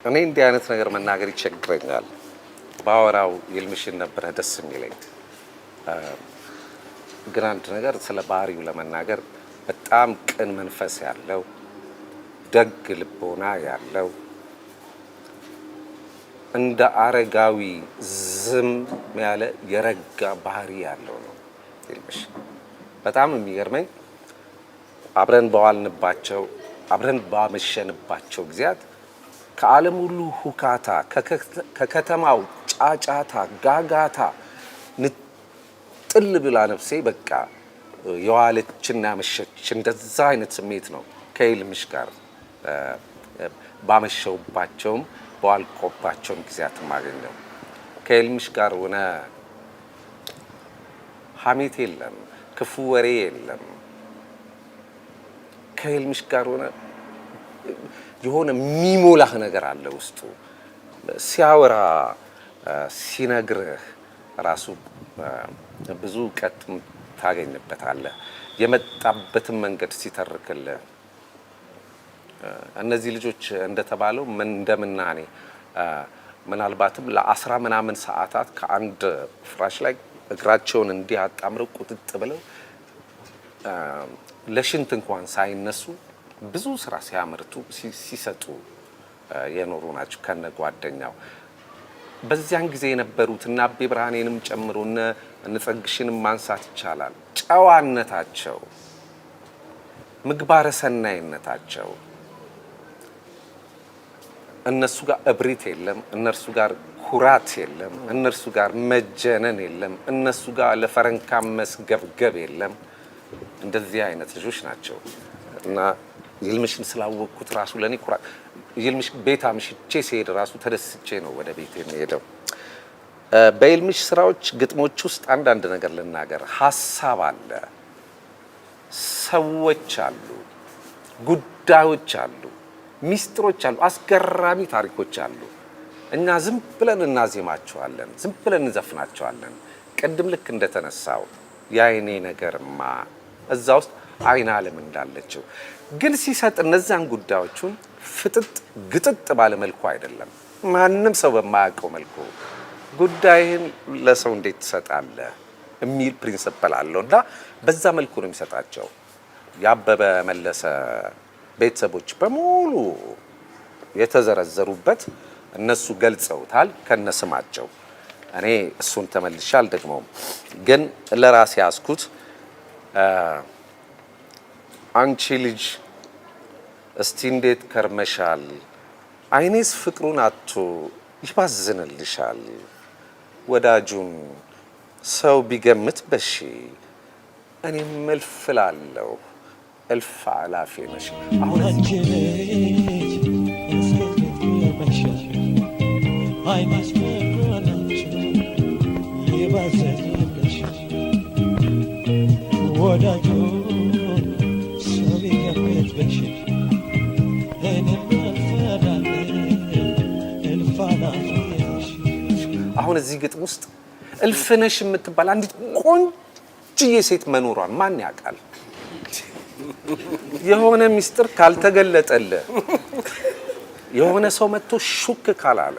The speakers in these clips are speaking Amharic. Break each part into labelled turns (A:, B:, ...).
A: እኔ እንዲህ አይነት ነገር መናገር ይቸግረኛል። ባወራው ይልምሽን ነበረ ደስ የሚለኝ። ግን አንድ ነገር ስለ ባህሪው ለመናገር፣ በጣም ቅን መንፈስ ያለው፣ ደግ ልቦና ያለው፣ እንደ አረጋዊ ዝም ያለ የረጋ ባህሪ ያለው ነው ይልምሽ። በጣም የሚገርመኝ አብረን በዋልንባቸው፣ አብረን ባመሸንባቸው ጊዜያት ከዓለም ሁሉ ሁካታ፣ ከከተማው ጫጫታ፣ ጋጋታ ንጥል ብላ ነፍሴ በቃ የዋለችና ያመሸች እንደዛ አይነት ስሜት ነው ከይልምሽ ጋር ባመሸውባቸውም በዋልቆባቸውም ጊዜያት የማገኘው። ከይልምሽ ጋር ሆነ ሀሜት የለም፣ ክፉ ወሬ የለም። ከይልምሽ ጋር ሆነ የሆነ የሚሞላህ ነገር አለ ውስጡ። ሲያወራ፣ ሲነግርህ ራሱ ብዙ እውቀት ታገኝበታለህ። የመጣበትን መንገድ ሲተርክልህ፣ እነዚህ ልጆች እንደተባለው ምን እንደምናኔ ምናልባትም ለ10 ምናምን ሰዓታት ከአንድ ፍራሽ ላይ እግራቸውን እንዲህ አጣምረው ቁጥጥ ብለው ለሽንት እንኳን ሳይነሱ ብዙ ስራ ሲያመርቱ፣ ሲሰጡ የኖሩ ናቸው ከነ ጓደኛው። በዚያን ጊዜ የነበሩት እነ አቤ ብርሃኔንም ጨምሮ እነ ጸግሽንም ማንሳት ይቻላል። ጨዋነታቸው፣ ምግባረ ሰናይነታቸው፣ እነሱ ጋር እብሪት የለም፣ እነርሱ ጋር ኩራት የለም፣ እነርሱ ጋር መጀነን የለም፣ እነሱ ጋር ለፈረንካ መስገብገብ የለም። እንደዚህ አይነት ልጆች ናቸው እና ይልምሽን ስላወቅኩት ራሱ ለእኔ ኩራት። ይልምሽ ቤት አምሽቼ ሲሄድ ራሱ ተደስቼ ነው ወደ ቤት የሚሄደው። በይልምሽ ስራዎች ግጥሞች ውስጥ አንዳንድ ነገር ልናገር። ሀሳብ አለ፣ ሰዎች አሉ፣ ጉዳዮች አሉ፣ ሚስጥሮች አሉ፣ አስገራሚ ታሪኮች አሉ። እኛ ዝም ብለን እናዜማቸዋለን፣ ዝም ብለን እንዘፍናቸዋለን። ቅድም ልክ እንደተነሳው የአይኔ ነገርማ እዛ ውስጥ አይን አለም እንዳለችው ግን ሲሰጥ እነዚያን ጉዳዮቹን ፍጥጥ ግጥጥ ባለ መልኩ አይደለም፣ ማንም ሰው በማያውቀው መልኩ ጉዳይህን ለሰው እንዴት ትሰጣለህ የሚል principle አለው እና በዛ መልኩ ነው የሚሰጣቸው። የአበበ መለሰ ቤተሰቦች በሙሉ የተዘረዘሩበት እነሱ ገልጸውታል ከነስማቸው። እኔ እሱን ተመልሼ አልደግመውም፣ ግን ለራሴ ያዝኩት። አንቺ ልጅ እስቲ እንዴት ከርመሻል? አይኔስ ፍቅሩን አጥቶ ይባዝንልሻል። ወዳጁን ሰው ቢገምት በሺ፣ እኔም እልፍ እላለሁ እልፍ አላፌ ነሽ። አሁን
B: አንቺ ልጅ እስኪ እንዴት ከርመሻል? አይኔስ ፍቅሩን አጥቶ ይባዝንልሻል። ወዳጁን ሰው ቢገምት በሺ፣ እኔም እልፍ እላለሁ እልፍ አላፌ ነሽ።
A: አሁን እዚህ ግጥም ውስጥ እልፍነሽ የምትባል አንዲት ቆንጅዬ ሴት መኖሯን ማን ያውቃል? የሆነ ሚስጥር ካልተገለጠልህ፣ የሆነ ሰው መጥቶ ሹክ ካላለ፣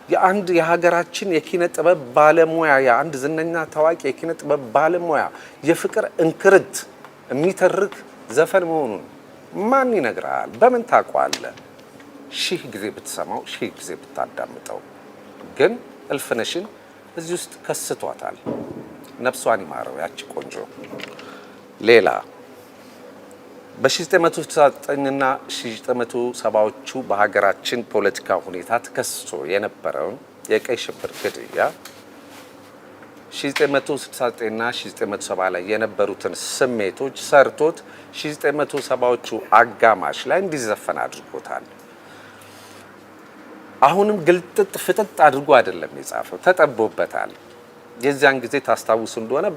A: የአንድ የሀገራችን የኪነ ጥበብ ባለሙያ፣ የአንድ ዝነኛ ታዋቂ የኪነ ጥበብ ባለሙያ የፍቅር እንክርት የሚተርክ ዘፈን መሆኑን ማን ይነግራል? በምን ታውቀዋለህ? ሺህ ጊዜ ብትሰማው፣ ሺህ ጊዜ ብታዳምጠው፣ ግን እልፍነሽን እዚህ ውስጥ ከስቷታል። ነፍሷን ይማረው ያቺ ቆንጆ። ሌላ በ1969 እና 1970ዎቹ በሀገራችን ፖለቲካ ሁኔታ ተከስቶ የነበረውን የቀይ ሽብር ግድያ፣ 1969 እና 1970 ላይ የነበሩትን ስሜቶች ሰርቶት 1970ዎቹ አጋማሽ ላይ እንዲዘፈን አድርጎታል። አሁንም ግልጥጥ ፍጥጥ አድርጎ አይደለም የጻፈው፣ ተጠቦበታል። የዚያን ጊዜ ታስታውሱ እንደሆነ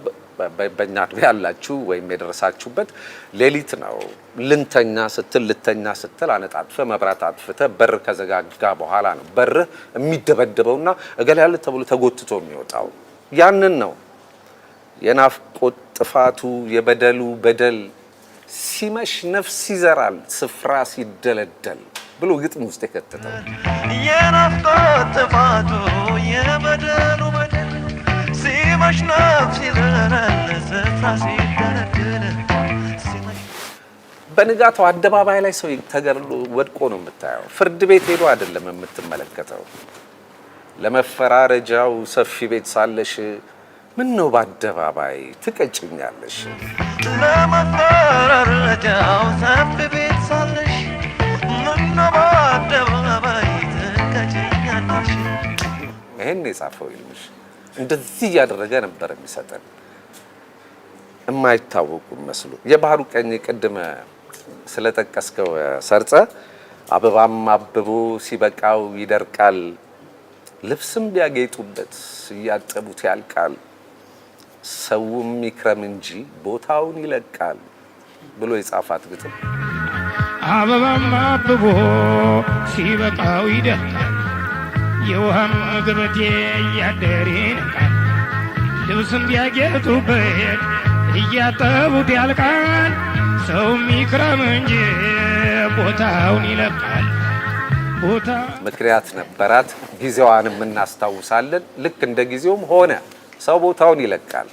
A: በእኛ እድሜ ያላችሁ ወይም የደረሳችሁበት ሌሊት ነው። ልንተኛ ስትል፣ ልተኛ ስትል አነጣጥፈ መብራት አጥፍተ በር ከዘጋጋ በኋላ ነው በርህ የሚደበደበውና እገሌ ያለ ተብሎ ተጎትቶ የሚወጣው። ያንን ነው የናፍቆት ጥፋቱ የበደሉ በደል ሲመሽ ነፍስ ይዘራል ስፍራ ሲደለደል። ብሎ ግጥም ውስጥ የከተተው።
B: የናፍቆት ጥፋቱ የበደሉ በደል ሲመሽ ነፍስ ይዘራል ስፍራ ሲደለድል ሲመሽ።
A: በንጋታው አደባባይ ላይ ሰው ተገድሎ ወድቆ ነው የምታየው። ፍርድ ቤት ሄዶ አይደለም የምትመለከተው። ለመፈራረጃው ሰፊ ቤት ሳለሽ ምን ነው በአደባባይ ትቀጭኛለሽ?
B: ለመፈራረጃው ሰፊ ቤት ሳለሽ ምነው በአደባባይ ትቀጭኛለሽ?
A: ይሄን የጻፈው ይልምሽ እንደዚህ እያደረገ ነበር የሚሰጠን። የማይታወቁ መስሉ የባህሩ ቀኝ ቅድም ስለጠቀስከው ሰርጸ፣ አበባም አብቦ ሲበቃው ይደርቃል፣ ልብስም ቢያጌጡበት እያጠቡት ያልቃል፣ ሰውም ይክረም እንጂ ቦታውን ይለቃል ብሎ የጻፋት ግጥም።
C: አበባም አብቦ ሲበቃው ይደርቃል፣ የውሃም ገበቴ እያደር ይነቃል፣ ልብስም ቢያጌጡበት እያጠቡት ያልቃል፣ ሰውም ይክረም እንጂ ቦታውን ይለቃል። ቦታ
A: ምክንያት ነበራት። ጊዜዋንም እናስታውሳለን። ልክ እንደ ጊዜውም ሆነ ሰው ቦታውን ይለቃል።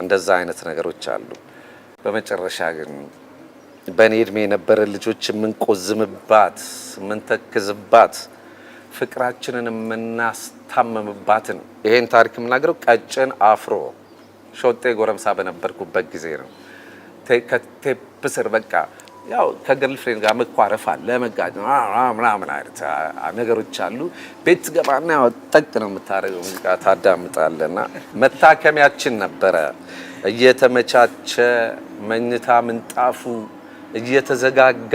A: እንደዛ አይነት ነገሮች አሉ። በመጨረሻ ግን በእኔ እድሜ የነበረ ልጆች የምንቆዝምባት፣ የምንተክዝባት፣ ፍቅራችንን የምናስታምምባትን ይሄን ታሪክ የምናገረው ቀጭን አፍሮ ሾጤ ጎረምሳ በነበርኩበት ጊዜ ነው። ከቴፕ ስር በቃ ያው ከ girlfriend ጋር መኳረፍ አለ፣ መጋጨት ምናምን አይነት ነገሮች አሉ። ቤት ትገባና ያው ጠቅ ነው የምታደርገው፣ ሙዚቃ ታዳምጣለና መታከሚያችን ነበረ። እየተመቻቸ መኝታ ምንጣፉ እየተዘጋጋ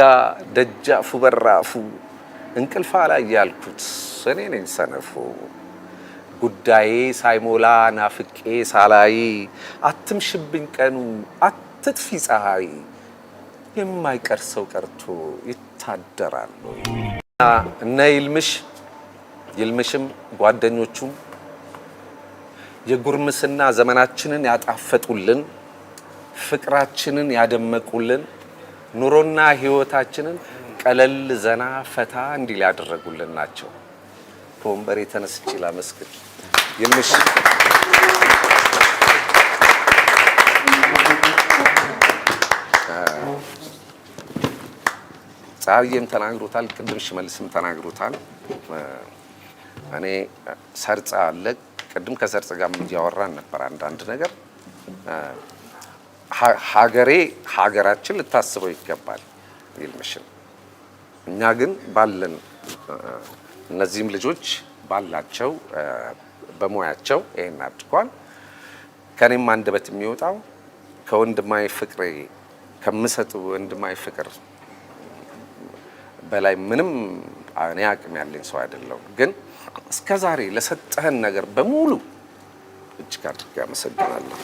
A: ደጃፉ በራፉ እንቅልፋ ላይ ያልኩት እኔ ነኝ ሰነፉ። ጉዳዬ ሳይሞላ ናፍቄ ሳላይ አትምሽብኝ ቀኑ አትጥፊ ፀሐይ የማይቀር ሰው ቀርቶ ይታደራል ወይ? እነ ይልምሽ ይልምሽም ጓደኞቹም የጉርምስና ዘመናችንን ያጣፈጡልን፣ ፍቅራችንን ያደመቁልን፣ ኑሮና ሕይወታችንን ቀለል ዘና ፈታ እንዲል ያደረጉልን ናቸው። ከወንበሬ ተነስቼ ላመስግን ይልምሽ። ፀሐዬም ተናግሮታል፣ ቅድም ሽመልስም ተናግሮታል። እኔ ሰርጸ አለ ቅድም ከሰርጸ ጋር እያወራን ነበር አንዳንድ ነገር። ሀገሬ ሀገራችን ልታስበው ይገባል ይልምሽን። እኛ ግን ባለን እነዚህም ልጆች ባላቸው በሙያቸው ይሄን አድርጓል። ከኔም አንደበት የሚወጣው ከወንድማዊ ፍቅሬ ከምሰጥ ወንድማዊ ፍቅር በላይ ምንም እኔ አቅም ያለኝ ሰው አይደለሁም። ግን እስከ ዛሬ ለሰጠህን ነገር በሙሉ እጅግ አድርጌ አመሰግናለሁ።